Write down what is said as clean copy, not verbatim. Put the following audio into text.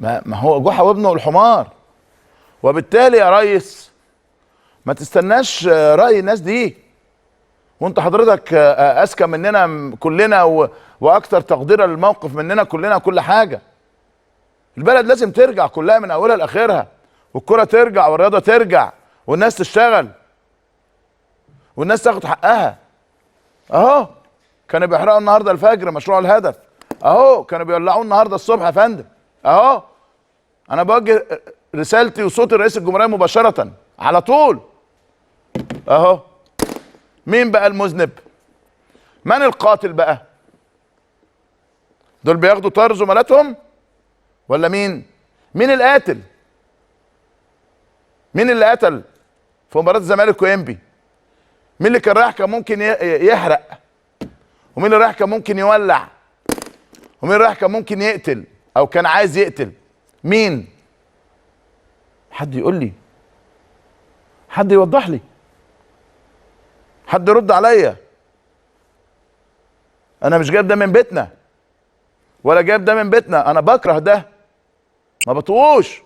ما هو جحا وابنه الحمار. وبالتالي يا ريس ما تستناش رأي الناس دي، وانت حضرتك اذكى مننا كلنا واكثر تقديرا للموقف مننا كلنا. كل حاجة البلد لازم ترجع كلها من اولها لاخرها، والكره ترجع والرياضة ترجع والناس تشتغل والناس تاخد حقها. اهو كانوا بيحرقوا النهارده الفجر مشروع الهدف، اهو كانوا بيولعوه النهارده الصبح يا فندم. اهو انا بوجه رسالتي وصوت الرئيس الجمهورية مباشرة على طول. اهو مين بقى المذنب؟ من القاتل بقى؟ دول بياخدوا طار زملاتهم ولا مين؟ مين القاتل؟ مين اللي قتل في مباراة الزمالك وإنبي؟ مين اللي كان رايح كان ممكن يحرق؟ ومين اللي رايح كان ممكن يولع؟ ومين اللي رايح كان ممكن يقتل او كان عايز يقتل؟ مين؟ حد يقول لي، حد يوضح لي، حد يرد عليا. انا مش جايب ده من بيتنا ولا جايب ده من بيتنا، انا بكره ده، ما بطقوش.